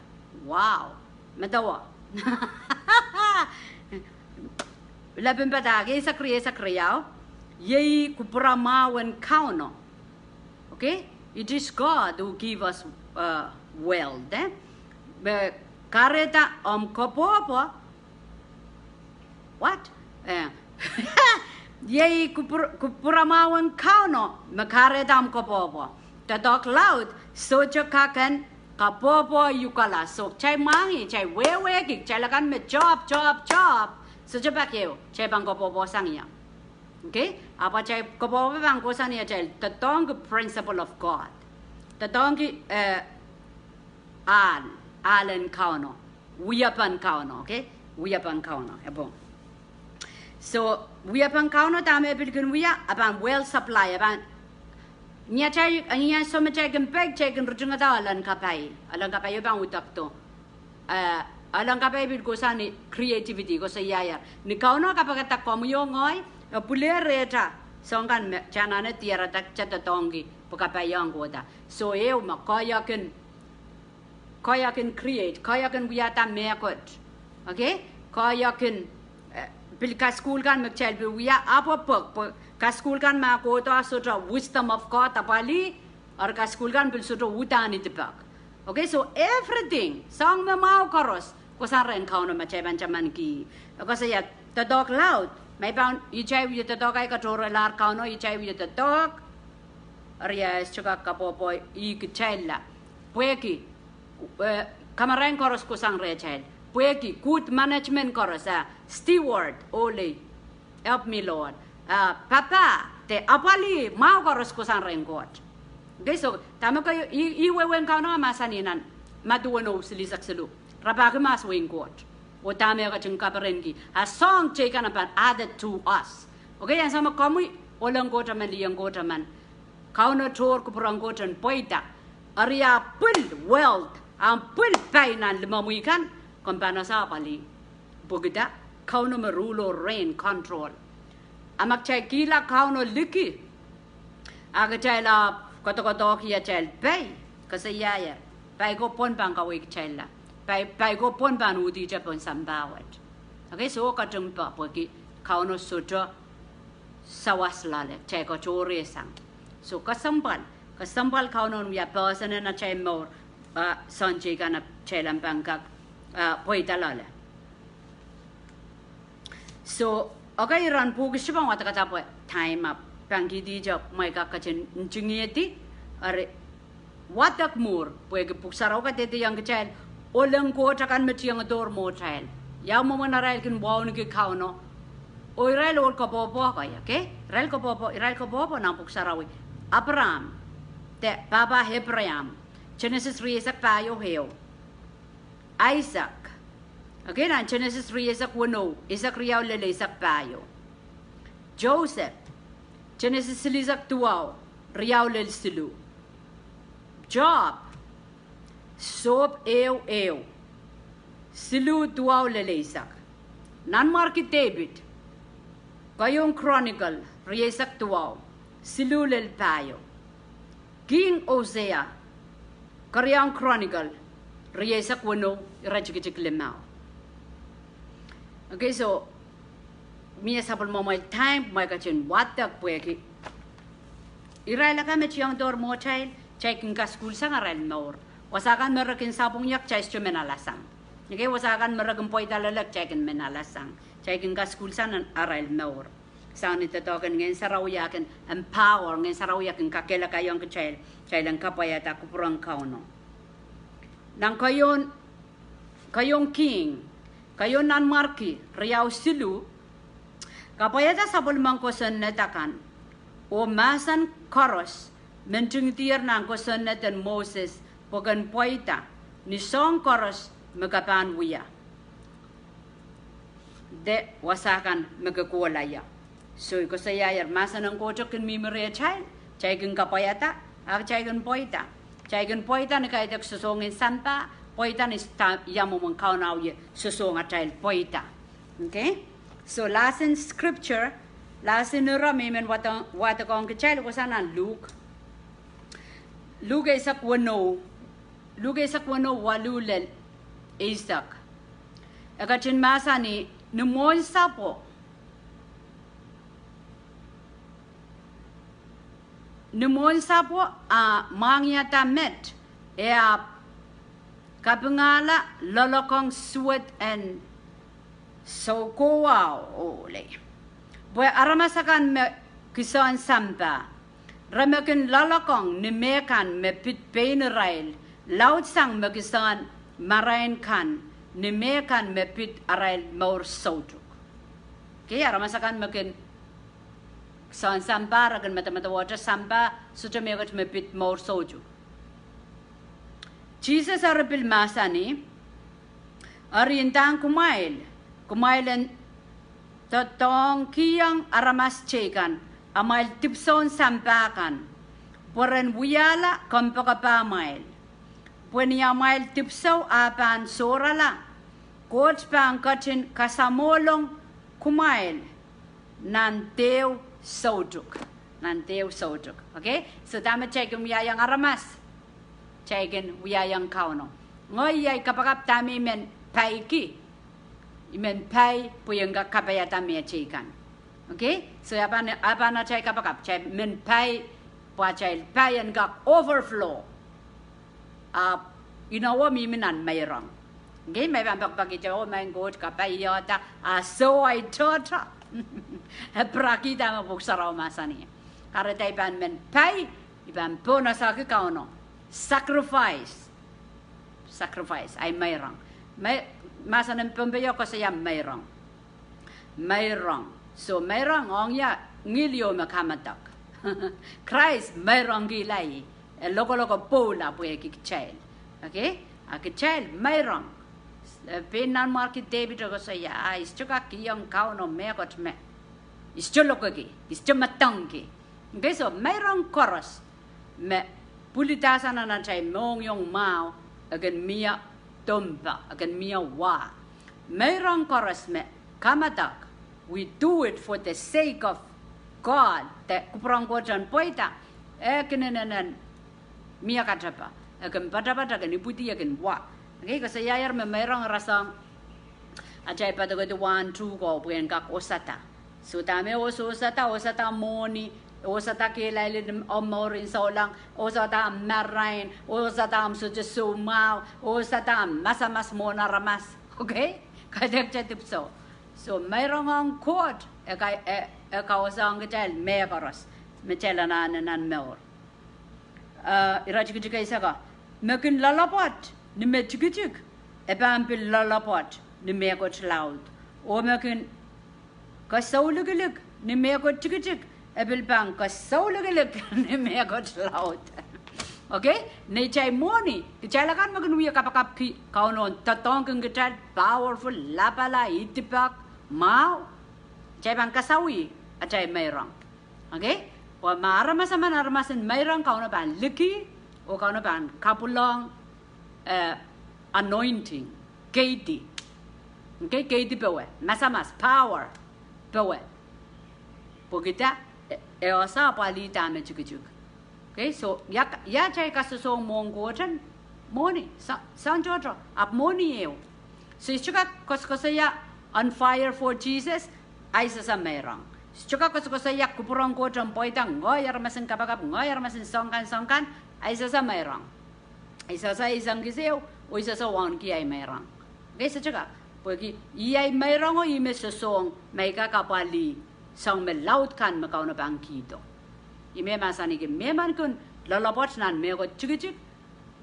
Wow. Medewe. Lepin padahk, eisek, rieisek riau. Iei kupwuramwahu en Kauno. Okay? It is God who give us, uh, wealth, eh? Me kahrehda omw kopwohpwo. What? Eh. Iei kupwur-, kupwuramwahu en Kauno me kahrehda omw kopwohpwo. Doadoahk laud sohte kak en kapwohpwoiukala. So kitail mwahngih, kitail wehwehki, kitail akan me job, job, job. Sohte pak ehu, kitail pahn kopwohpwohsang ie. Okay? Ahpw atail kopwohpwo pahn kohsang ni atail doadoahngki principle of God. Doadoahngki, eh, ahl, ahl en Kauno. Wiepen Kauno, okay? Wiepen Kauno, e pwung. So, wiepen Kauno dahme pil kin wia, a pahn well supply, a pahn, ni atail, ni ansou me kitail kin peik, kitail kin ritingada elen kapai. Elen kapai e pahn udokdo. Eh, elen kapai pil kohsang ni creativity, koasoiaier. Ni Kauno kapikada komwi oh ngehi, e pwilier rehtail soahng kan me kitail anahne diarada, kitail doadoahngki, pwe kapaiong kohda. So, ehu me koahiek en, koahiek en create, koahiek en wiahda mehkot. Okay? Koahiek en, eh, pil kasukuhl kan me kitail pil wia, ahpw pwehk, pwe kasukuhl kan me kohdo sohte wisdom of God apwalih, eri kasukuhl kan pil sohte uhdahn idipek. Okay, so everything, soahng me mwahu koaros, kohsang rehn Kauno ma kitail pahn tamanki. E koasoia doadoahk laud, ma I pahn, kitail wie doadoahk ahi katohrehla Kauno, kitail wie doadoahk. Eri e sohte kak kapwohpwoiukitailla. Pwehki, eh, kamarain koaros kohsang rehtail. Pwehki good management koaros, ah, steward, oh lei. Help me, Lord. Ah, papah, de apwalih, mwahu koaros kohsang rehn Koht. Okay, so, dahme ke, ih, ih wehwehn Kauno mahsanih nan Madiu weneu silihsek siluh. Rapahki mahs wehin Koht. Oh dahme e ketin kaperenki. A soahng teikan pahn added to us. Okay, ansou me komwi ohl en Koht emen, lih en Koht emen, Kauno tohr kupwur en Koht en pweida. Eri a pwil wealth, a pwil pai nan limomwi kan, komw pahn ese pali. Pwehki dah? Kauno me rule oh reign, control. A ma kitail kihla Kauno liki, a kitail ahpw kodokodohki atail pai, koasoiaier, pai ko pwon pahn kaweikitailla. Pai, pai ko pwon pahn uhdihte pohn sampah wet. Okay, soh, ketin pahn pwehki Kauno sohte sawas loale, kitail katohre sang. Soh, kesempwal, kesempwal Kauno en wia poahsoan en atail mour, a soahng teikan atail en pahn kak, a, pweida loale. Soh, okay, iren pwuhk kis pahn wadek dah pwe time up. Pahn kihdi ihte mwail kak ketin ntingihdi, eri wadek mwuhr, pwehki Pwuhk Sarawi kadehdehiong kitail, ohl en Koht akan me tiengdohr mwohtail, ia mwomwen arail kin wauneki Kauno, oh irail ohl koapworopwor, okay? Irail koapworopwor, irail koapworopwor nan Pwuhk Sarawi. Abraham, de pahpa Abraham, Genesis rieisek pahieu ehu. Aisak. Okay, nan Genesis rieisek weneu, eisek riau lel eisek pahieu. Joseph, Genesis silihsek duwau, riau lel siluh. Job, Sohp ehu ehu, siluh duwau lel eisek. Nanmwarki David, keieun Chronicle rieisek duwau, siluh lel pahieu. King Hosea, keriaun Chronicle rieisek weneu, iretikitik limau. Okay, soh, mie sapwellimamwail time mwail ketin wadek pwehki irail akan me tiengdohr mwohtail, kitail kin kasukuhlsang arail mour. Wasa kan me re kin sapwung ie, kitail sohte men alasang. Okay, wasa kan me re kin pweida loale, kitail kin men alasang. Kitail kin kasukuhlsang nan arail mour. Sang ni doadoahk en Ngehn Sarawi ah kin empower, Ngehn Sarawi ah kin kakehlakaiong kitail, kitail en kapwaiada kupwuren Kauno. Nan keieun, keieun King, keieun Nanmwarki riau siluh, kapwaiada sapwellimen kosonned akan, oh mahsen koaros me ntingdier nan kosonned en Moses pwe ken pweida ni soahng koaros me ke pahn wia de wasa kan me ke kohla ie. Soh, I koasoiaier mahsen en Koht kin mihmi rehtail, kitail kin kapwaiada, a kitail kin pweida. Kitail kin pweida ni kaidehk sosohng en sampah, pweida ni sta ia mwomwen Kauno wie sosohng atail pweida. Okay? Soh, last in scripture, last in ire me I men wad-, wadekohng kitail, wasa nan Luk. Luk eisek weneu, Luk eisek weneu, waluh lel eisek. E ketin mahsanih, ni mwohn sapwo, ni mwohn sapwo a mwahngiada met, e ahpw kapingahla loalokong suwed en soukowao, oh lei. Pwe aramas akan me kisehn sampah, re me kin loalokong ni mehkan me pid pein irail, laudsang me kisehn marain kan ni mehkan me pid arail mour soutuk. Okay, aramas akan me kin kisehn sampah, re kin medemedewe te sampah, sohte mehkot me pid mour soutuk. Sises eri pil mahsanih, eri ndahng kumwail, kumwail en doadoahngkihong aramas teikan amwail dipwisoun sampah kan, pwe ren wiahla kompoakepahmwail. Pwe ni amwail dipwisou ah pahn sohrala, Koht pahn ketin kasamwohlong kumwail nan dehu soutuk. Nan dehu soutuk. Okay? Soh, dahme kitail kin wiahiong aramas, kitail kin wiahiong Kauno. Ngehi ahi kapakap dahme I men paiki, I men pai pwe I en kak kapaiada mehteikan. Okay? Soh, a pahn, a pahn atail kapakap, kitail men pai, pwe atail pai en kak overflow. Ahpw inowo mihmi nan meirong. Okay, ma I pahn pekipekihte, oh maing Koht, kapaiada, a soh, ahi tohto. E pirakihda me Pwuhk Sarawi mahsanih, kahrehda I pahn men pai, I pahn pohnese ki Kauno. Sacrifice. Sacrifice, ahi meirong. Me, mahsen en Pohnpeio koasoia meirong. Meirong. Soh, meirong ong ia? Ngihl ieu me kamedek. Krais meirongkihla ih. E lokoloko pwoula pwehki kitail. Okay? A kitail meirong. Eh, pein Nanmwarki Depit e koasoia, a I sohte kak kihong Kauno mehkot me I sohte lokeki, I sohte medengki. Okay, so meirong koaros me pwilidahsang nan atail mohngiong mwahu, e kin mie dompah, e kin mie wa. Meirong koaros me kamadahk, we do it for the sake of God, de kupwur en Koht en pweida, e kin inenen mie katepe, e kin poatopoat, e kin ipwidi, e kin wa. Okay, koasoiaier me meirong rasehng atail poadokohdi wahn tuhko pwehn kak osada. So dahme e osada, osada mwohni, osada kehlail en omw mouren souleng, osada marain, osada omw sohte soumwahu, osada masamas mwohn aramas. Okay, kaidehkte dipwisou. So meirong ong Koht e ka, e, e kawesehiong kitail mehkoaros me kitail anahne nan mour. Eh, iretikitik eisek: Me kin loalopwoat ni me tikitik, e pahn pil loalopwoat ni mehkot laud. Oh me kin kasoulikilik ni mehkot tikitik, e pil pahn kasoulikilik ni mehkot laud. Okay, neitail mwohni, kitail akan me kin wie kapakapki Kauno en doadoahngkin kitail, powerful, lapala, idipek, mwahu, kitail pahn kasawih atail meirong. Okay, pwe ma aramas emen aramas en meirong, Kauno pahn liki, oh Kauno pahn kapwulohng, eh, anointing, keidi. Okay, keidi powe, masamas, power powe. Pwehki dah? E, e ese apwalih dahme tikitik. Okay, so ia, ia atail kasosohng mwohn Koht en mwohni, soang, soang tohto, ahpw mwohni ehu. So I sohte kak koasokoasoia on fire for Jesus, ahi sehse meirong. Sohte kak koasokoasoia kupwur en Koht en pweida, ngehi aramas en kapakap, ngehi aramas en soang kan, soang kan, ahi sehse meirong. I sehse, I sang kis ehu, oh I sehse wauneki ahi meirong. Okay, sohte kak. Pwehki ih ahi meirong oh ih me sosohng ma I kak apwalih soang me laud kan me Kauno pahn kihdo. Ih me mahsanihki me men kin loalopwoat nan mehkot tikitik,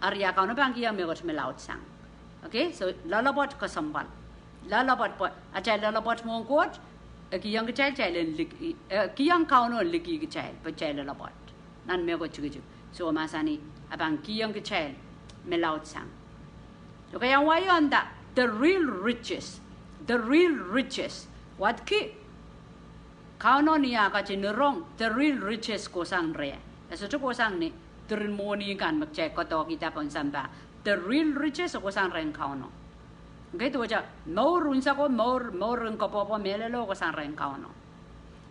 eri a Kauno pahn kihong mehkot me laudsang. Okay, so loalopwoat kesempwal. Loalopwoat pwe atail loalopwoat mwohn Koht, e kihong kitail, kitail en lik, e kihong Kauno en liki kitail pwe kitail loalopwoat nan mehkot tikitik. So mahsanih, a pahn kihong kitail me laudsang. Okay, a wai onda the real riches, the real riches. Wadki Kauno ni ah ketin rong, the real riches kohsang reh. E sohte kohsang ni diren mwohni kan me kitail koadoahkihda pohn sampah. The real riches e kohsang rehn Kauno. Okay, duwehte mour unseko, mour, mour en koapwoapoa mehlelo kohsang rehn Kauno.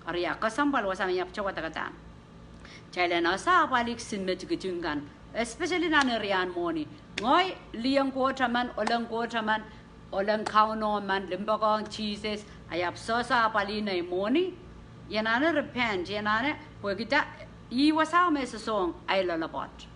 Eri a kesempwal wasa me I ahpwte wadekada, kitail en ese apwalih kisin me tikitik kan, especially nan area en mwohni. Ngehi lih en Koht emen, ohl en Koht emen, ohl en Kauno emen, limpoakohng Sises, I ahpw sehse apwalih nei mwohni. I anahne repent, I anahne, pwehki dah? Ih wasao me sosohng ahi loalopwoat.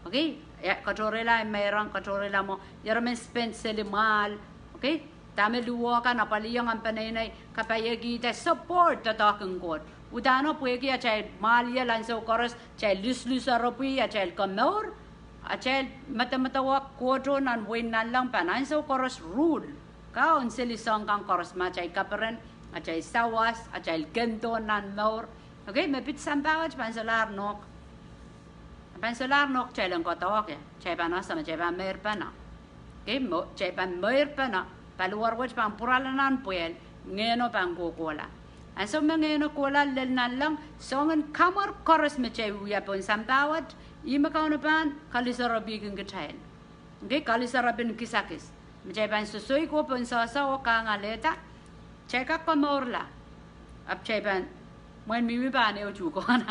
Okay, e katohrehla ahi meirong, katohrehla mwo, ire men spend seli mwahl. Okay, dahme luhwo kan apwalihong omw peneinei, kapaiekihda, support doadoahk en Koht. Udahno? Pwehki atail mwahliel ansou koaros, atail luslus, eripwi, atail komour, atail medemedewe Kohto nan wehin nanleng pahn ansou koaros rule. Kaun seli soang kan koaros, ma atail kaperen, atail sawas, atail kendo nan mour. Okay, me pid sampah wet pahn solahr nohk. Pahn solahr nohk kitail en koadoahk, kitail pahn ese me kitail pahn meirpene. Okay, mo, kitail pahn meirpene, paliwar wet pahn pwurala nan pwehl, ngehno pahn kohkohla. Ansou me ngehno kohla lel nanleng, soangen kamwer koaros me kitail wia pohn sampah wet, ih me Kauno pahn kaliserepikin kitail. Okay, kaliserepin kisakis. Me kitail pahn sosoikohng pohn sehse oh kahngahlehda, kitail kak komourla. Ahpw kitail pahn, mwein mihmi pahn ehu tuhkehn.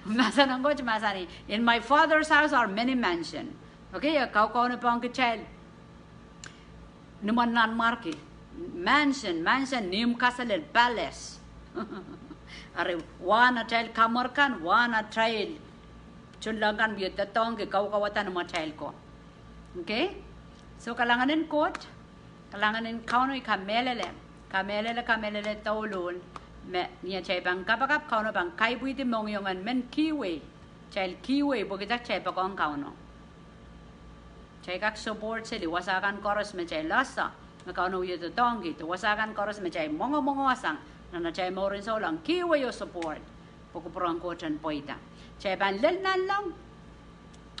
Mahsen en Koht mahsanih, in my Father's house are many mansion. Okay, e kaukaunopohng kitail. Ni imwen nanmwarki, mansion, mansion, ni imwen kaselel, palace. Eri, wahn atail kamwer kan, wahn atail tohnleng kan wie doadoahngki kaukawada ni imwatail ko. Okay? So, kalahngan en Koht, kalahngan en Kauno, I kamehlele, kamehlele, kamehlele douluhl, me ni atail pahn kapakap, Kauno pahn kaipwihdi mohngiong en men kihwei, atail kihwei, pwehki dah? Kitail poakohng Kauno. Kitail kak support seli wasa kan koaros me kitail ese me Kauno wie doadoahngki, de wasa kan koaros me kitail mwengomwengohsang nan atail mouren souleng, kihwei oh support, pwe kupwuren Koht en pweida. Kitail pahn lel nanleng,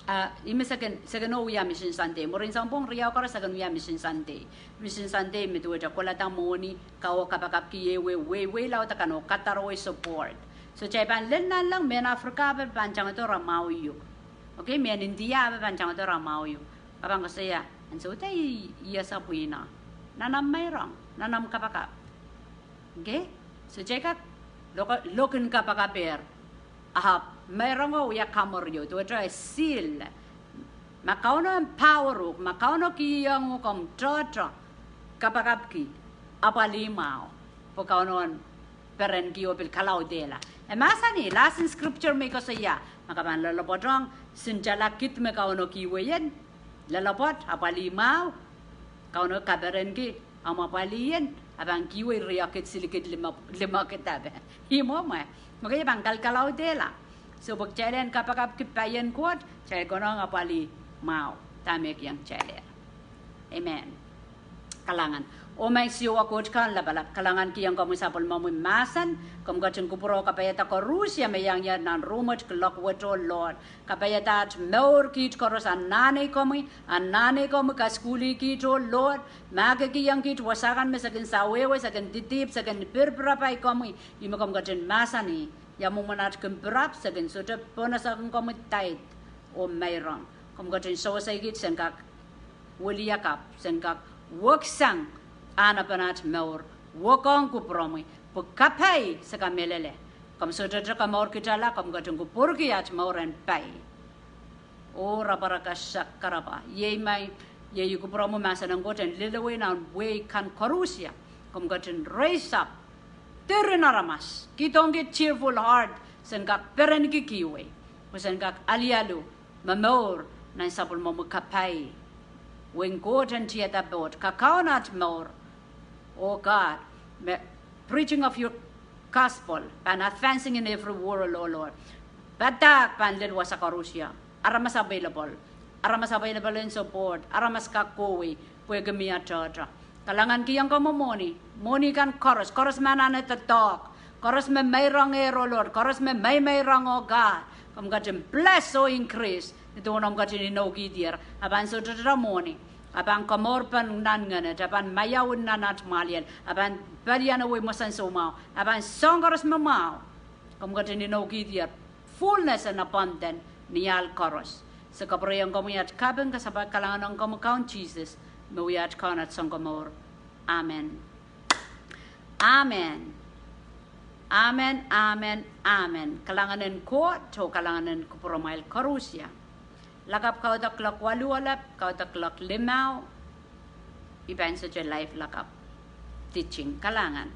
Ah, ihme se kin, se kin oh wia Mission Sunday. Mwurin sounpwong riau koaros se kin wia Mission Sunday. Mission Sunday me duwehte kolada mwohni, kawe kapakapki ehu wehi, wehi laud akan oh kadarowei support. So kitail pahn lel nanleng, mehn Africa pahn tangodo re mwahu uhk. Okay, mehn India pahn tangodo re mwahu uhk. Ke pahn koasoia, ansou da I, I ese pwihno. Nan omw meirong, nan omw kapakap. Okay? So kitail kak lokin kapakapehr. Ahpw meirong o wia kamweriou, duwehte e seal. Ma Kauno empower uhk, ma Kauno kihong uhk omw tohto, kapakapki, apwalih mwahu. Pwe Kauno en perenki oh pil kalaudehla. E mahsanih, lesson scripture me I koasoia, ma ke pahn loalopwoatohng, sintala kid me Kauno kihwei ien, loalopwoat, apwalih mwahu, Kauno kaperenki, omw apwalih ien, a pahn kihwei riekid, silikid, limekid, limekid ape. Ih mwomwe. Okay, e pahn kalkalaudehla. So pwe kitail en kapakapki paien Koht, kitail konehng apwalih mwahu dahme kihong kitailehr. Amen. Kalahngan. Oh maing Siohwa Koht Kaun lapalap, kalahngankihong komwi sapwellimomwi mahsen, komw ketin kupwure oh kapaiada koarusie me iang ie nan room wet kuloak wet, oh Lord. Kapaiada aht mour kiht koaros, anahne komwi, anahne komwi kasukuhlih kiht, oh Lord. Mahkikihong kiht wasa kan me se kin sawehwe, se kin didihp, se kin pirpirapai komwi, ihme komw ketin mahsanih, ia mwomwen aht kin pirap, se kin sohte pohnese kin komwi tithe oh meirong. Komw ketin sewese kiht sen kak wiliakapw, sen kak weksang ahnepen aht mour, wekohng kupwuromwi, pwe kapai se kamehlele. Komw sohte komourkitala, komw ketin kupwurki aht mour en pai. Oh, raparakas, sak karapa. Iei mai, iei kupwuromwi mahsen en Koht en lilowei nan wehi kan koarusie. Komw ketin raise up diren aramas, kihdohng kit cheerful heart, sen kak perenki kihwei, pwe sen kak alialu me mour nan sapwellimomwi kapai. Wehin Koht en tiada pwoud, kakaun aht mour. Oh God, me preaching of your gospel pahn advancing in every world, oh Lord. Padahk pahn lel wasa koarusie. Aramas available. Aramas available en support. Aramas kak kohwei pwehki mie tohto. Kalahngankihong komwi mwohni, mwohni kan koaros, koaros me anahne doadoahk, koaros me meirongehr, oh Lord, koaros me meimeirong, oh God. Komw ketin bless oh increase. Ni duwen omw ketin inoukihdier, a pahn sohte tohto mwohni, a pahn komourpen nan ngehnet, a pahn maiau nan aht mwahliel, a pahn palian ewe mwohn soumwahu, a pahn soahng koaros me mwahu. Komw ketin inoukihdier fullness and abundant ni ahl koaros. Se kapwurehiong komwi aht kaping, kasapahl, kalahngan ong komwi Kaun Sises, me wia aht Kaun, aht Sounkomour. Amen. Amen. Amen, amen, amen. Kalahngan en Koht oh kalahngan en kupwuramwail koarusie. Lakapw kaudok kuloak waluh, lakapw kaudok kuloak limau, I pahn sohte live lakapw teaching. Kalahngan.